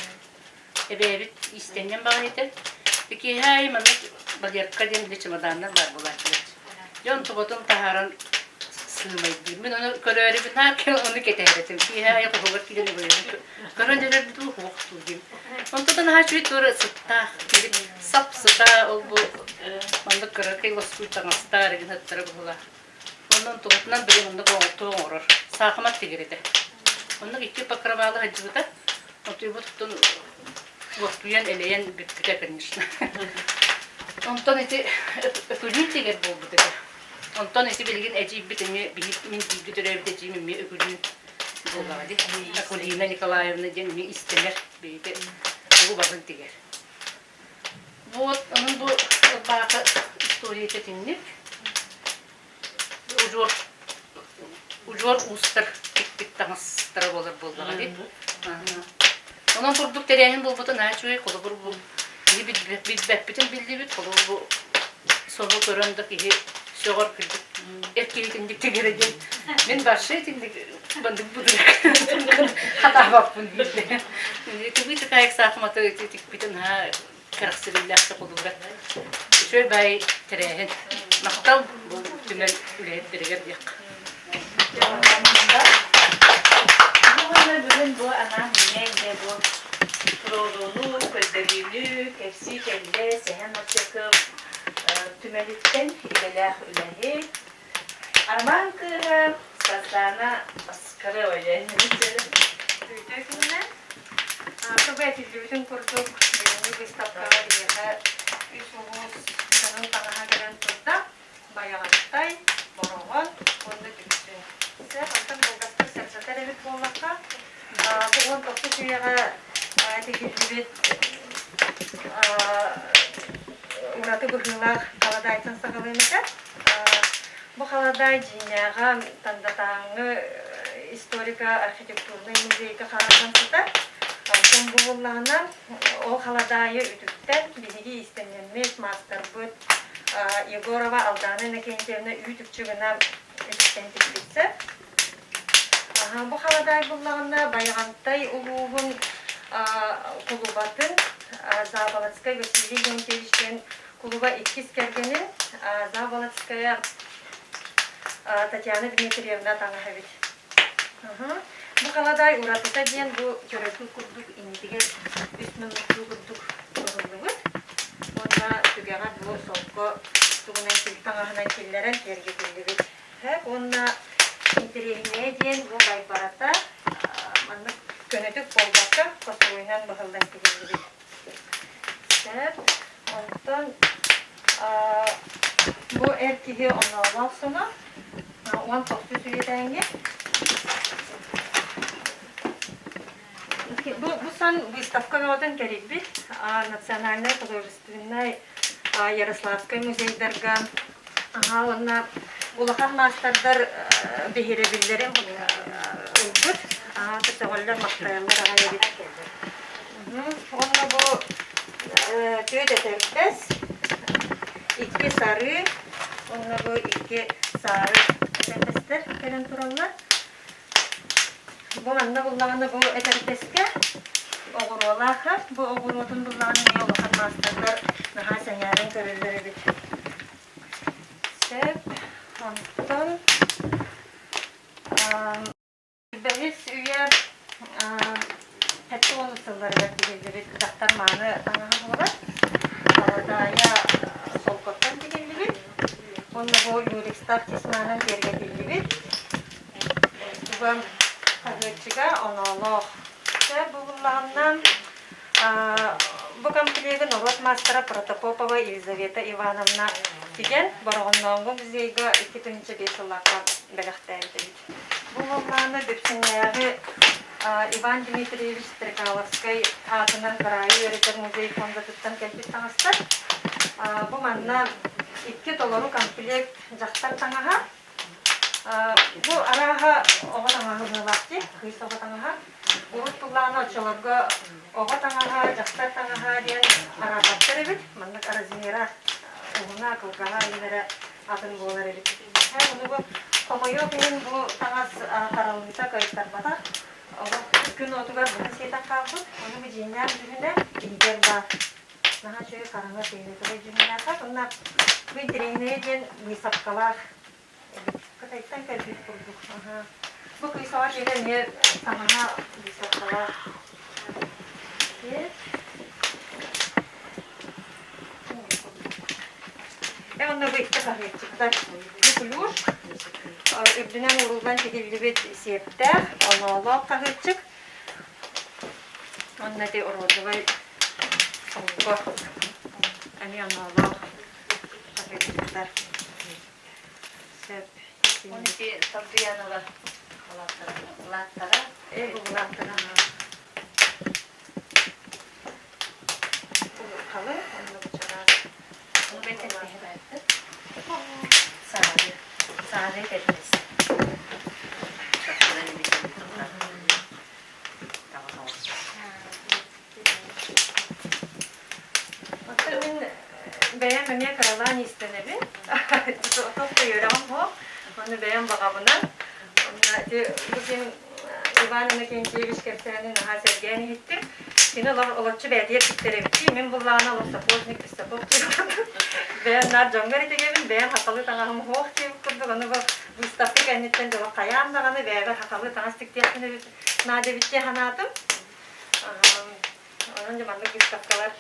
Эбээбит иистэнньэн баҕайы этэ. Киэһэ аайы маннык Валерка диэн били чемоданнар баар буолааччылар. Дьон туботун таһааран сыымайдыыр. Мин ону көрөөрүбүн наар ону кэтэһэр этим. Киэһэ аайы хоһугар киирэн өгөйөбүн. Көрөн эрэр дуу, суох дуу диэн. Онтон наһаа үчүгэй туора сыттаах, сап сыта ол бу маннык кыракый лоскуй таҥастаах эргин ыттара быһыылаах. Онон тугутунан били маннык оҥортуу оҥорор. Саахымат тигэр этэ. Оннук икки покрывало сылдьыбыта. Отуйбут туттун уоскуйан, элэйэн бүппүтэ, конечно. Онтон ити өкүлүүн тигэр буолбут этэ. Онтон ити билигин эдьиийбит эмиэ мин бииргэ төрөөбүт эдьиийим эмиэ өкүлүүн буоллаҕа дии. Акулина Николаевна диэн эмиэ истэнэр бэйэтэ тугу барытын тигэр. Вот, онон бу ырбаахы историята итинник. Удьуор удьуор уустар тикпит таҥастара буолар буоллаҕа дии. Онон курдук тэрээһин буолбута наһаа үчүгэй. Холобур бу киһи билбэппитин биллибит. Холобур бу сону көрөн да киһи Сөҕөр кырдьык эр киһи итинник тигэрэ диэн мин вообще итинник бандык будурук хатаабаппын дииллэр. Тыбыы такая саахыматы тикпитин наһаа кэрэхсэбиллээх сокулуура. Үчүгэй баай тэрээһин. Махтал бу түмэл үлэһиттэригэр диэххэ. Уонна бүгүн бу анаан минээн дьэ бу туруорууну, көрдөрүүнү кэпсии кэллэ Сэһэн Оччоков түмэлиттэн идэлээх үлэһит Роман кыыһа Сардаана Оскарова Үтүө күнүнэн. Тугу этиллибитин курдук, бүгүҥҥү быыстапкаҕа биһиэхэ үс улуус дьонун таҥаһа кэлэн турда. Байаҕантай, Бороҕон уонна Дүпсүн. Сөп, онтон кылгастык сырдатар эбит буоллахха, бу 19 үйэҕэ тигиллибит ураты быһыылаах халадаайтан саҕалыам этэ. Бу халадаай дьиҥнээҕэ Тандатааҥҥы историко-архитектурнай музейга хараллан сытар. Онтон бу буоллаҕына, ол халадаайы үтүктэн биһиги иистэнньэммит, маастарбыт Егорова Алдана Иннокентьевна үүт-үкчү гына үтүктэн тикпитсэ. Бу халадаай буллаҕына Байаҕантай улууһун кулубатын Заболоцкай Василий Леонтьевич диэн кулуба иккис кэргэнин Заболоцкая Татьяна Дмитриевна таҥаһа эбит. Бу халадаай уратыта диэн бу чөрөкү курдук иннитигэр үс муннуктуу курдук оҥоһуллубут. Уонна түгэҕэр бу солко тугунан таҥаһынан киллэрэн киэргэтиллибит. Уонна интэриэһинэйэ диэн бу байбарата маннык көнөтүк буолбакка косуойунан быһыллан тигиллибит. Сөп. Онтон бу эр киһи оноолоох соно 19 үйэтээҥҥи. Бу, бу сон выставка бөҕөтүн кэрийбит Национальнай художественнай Ярославскай музейдарга аха уонна улахан маастардар биһирэбиллэрин ылбыт. Көтөҕөллөр, махтайаллар аҕай эбит. Уонна бу түөт этэрбэс, икки сарыы, уонна бу икки саары этэрбэстэр кэлэн тураллар. Бу манна буллаҕына бу этэрбэскэ оҕуруолаах бу оҕуруотун буллаҕына эмиэ улахан маастардар наһаа сэҥээрэн көрөллөр эбит. Сөп. Онтон Бэһис үйэ 70 сылларыгар тигиллибит дьахтар мааны таҥаһа буолар. Халадаайа солкоттон тигиллибит. Уонна бу люрекстар тесьманан киэргэтиллибит. Туга хаһыаччыга оноолоох. Булуллаҕынан Бу комплегы норуот маастара Протопопова Елизавета Ивановна тигэн Бороҕоннооҥҥу музейга 2005 сыллаахха бэлэхтээбит эбит. Бу буоллаҕына Дүпсүннээҕи Иван Дмитриевич Стрекаловскай аатынан кыраайы үөрэтэр музей фондатыттан кэлбит таҥастар. Бу манна икки толору комплект дьахтар таҥаһа. Бу арааһа оҕо таҥаһа быһыылаах дии, кыыс оҕо таҥаһа. Урут туллаҕына оччолорго оҕо таҥаһа, дьахтар таҥаһа диэн араарбаттар эбит. Маннык размера уһуна, кылгаһа иһинэрэ атын буолар эбит. Ону бу хомойуох иһин бу таҥас хараллыыта кыайтарбатах. Олох күн уотугар быһа сиэтэн хаалбыт. Ону бу дьиҥнээх дьүһүнэ иһигэр баар. Наһаа үчүгэй хараҥа фиолетовай дьүһүннээх. Уонна бу интэриэһинэйэ диэн быысапкалаах Кытайтан кэлбит курдук. Бу кыысаҕа киһи эмиэ таҥаһа быысапкалаах. Э онно бу икки хаһыаччыктар. Бу клюш, үрдүнэн ууруллан тигиллибит сиэптээх, оноолоох хаһыаччык. Онно ити розовай солко эмиэ оноолоох хаһыаччыктар. Сөп. Оны ити Саргыянова былааттара. Э, бу былааттара. Халы, онно бу чараас. Ону бэйэтин тэһэ Саары. Саары кэлбис. Оттон мин бэйэм эмиэ кыралаан иистэнэбин. Туох да үөрэҕим суох. Ону бэйэм баҕабынан. Онно ити бу ким Иван Иннокентьевич кэпсээнин наһаа сэргээн иһиттим. Кини олоччу бэйэтигэр тиктэр эбит. Мин буллаҕына олох сапожник, сапог Бэйэм наар дьоҥҥор итэгэбин, бэйэм хахалы таҥаһым суох диэбит курдук. Ону бу выставка кэнниттэн дьоло хайаан даҕаны бэйэбэр хахалы таҥас тиктиэхпин эбит наада эбит дии санаатым. Онон дьэ маннык выставкалар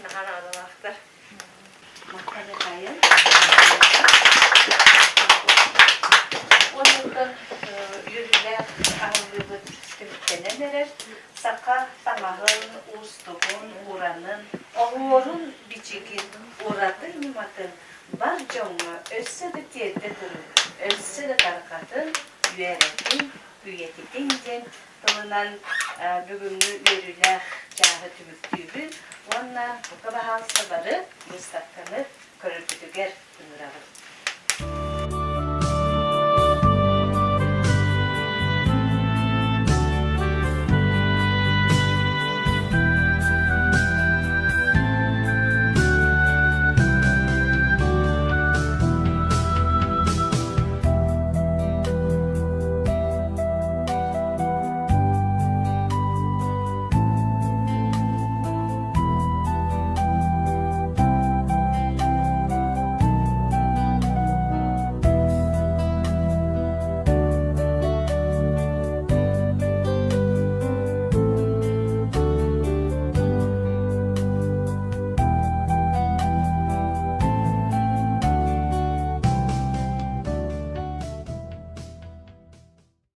наһаа наадалаахтар. Махтанытайын. Оннуттан үөрүүлээх аһыллыыбыт түмүктэнэн эрэр. Саха таҥаһын, уустугун, уранын, оһуорун, бичигин, ураты ньыматын бар дьоҥҥо өссө да тиэрдэ туруҥ, өссө да тарҕатын, үөрэтин, үйэтитиҥ диэн тылынан бүгүҥҥү үөрүүлээх чааһы түмүктүүбүн уонна бука баһаалыста бары быыстапканы көрөргүтүгэр ыҥырабын.